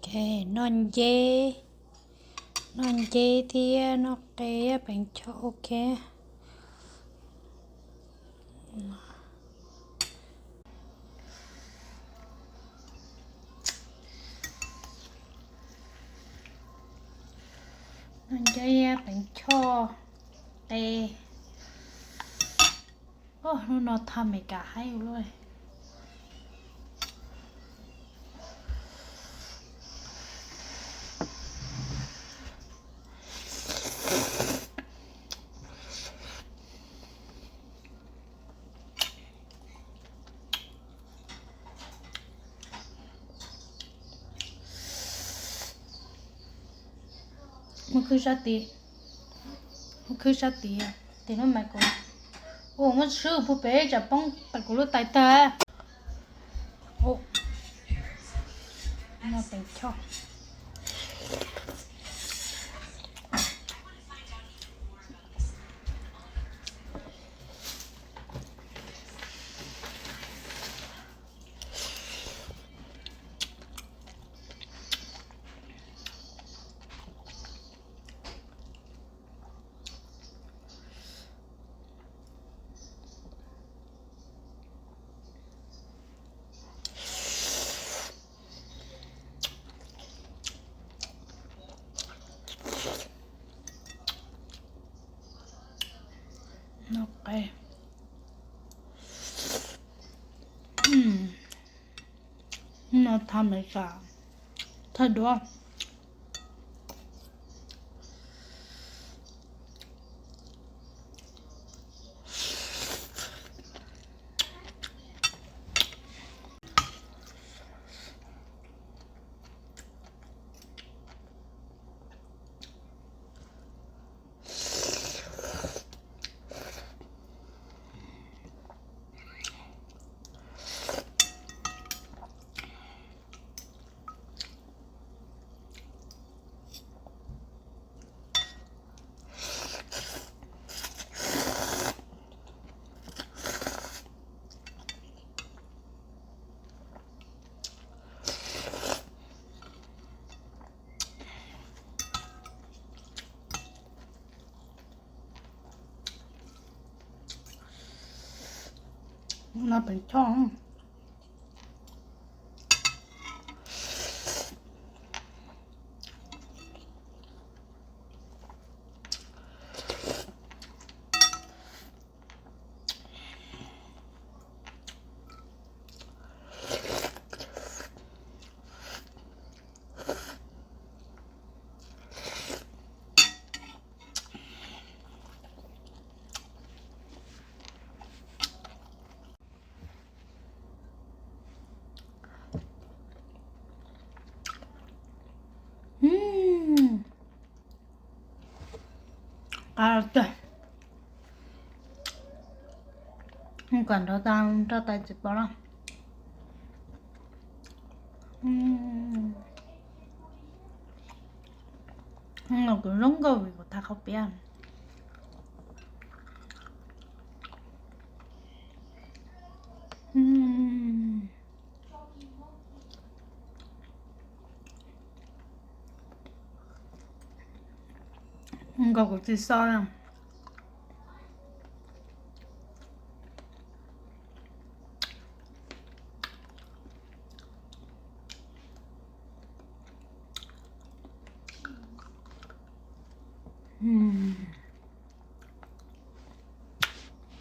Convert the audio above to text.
Ok, noj nceb, noj nceb thiab noj qe, peem choj ua ke. Noj nceb, peem choj, qe. Hnub no thaj Meskas haib ua luaj. Muab khwb sab tid, muab khwb sab tid, tim lub mais kuv, ua muab swb puag pem tsam poob kuv lub tais tag. Noj peem choj. Noj qe. No thaj Meskas thawj duab. No peem choj. Qab tiag. Kom nrog tau nrog tais txiv pov los. Los kuv zoo nkauj vim kuv thaj qhov piab. Nkaus kuv tsis so na.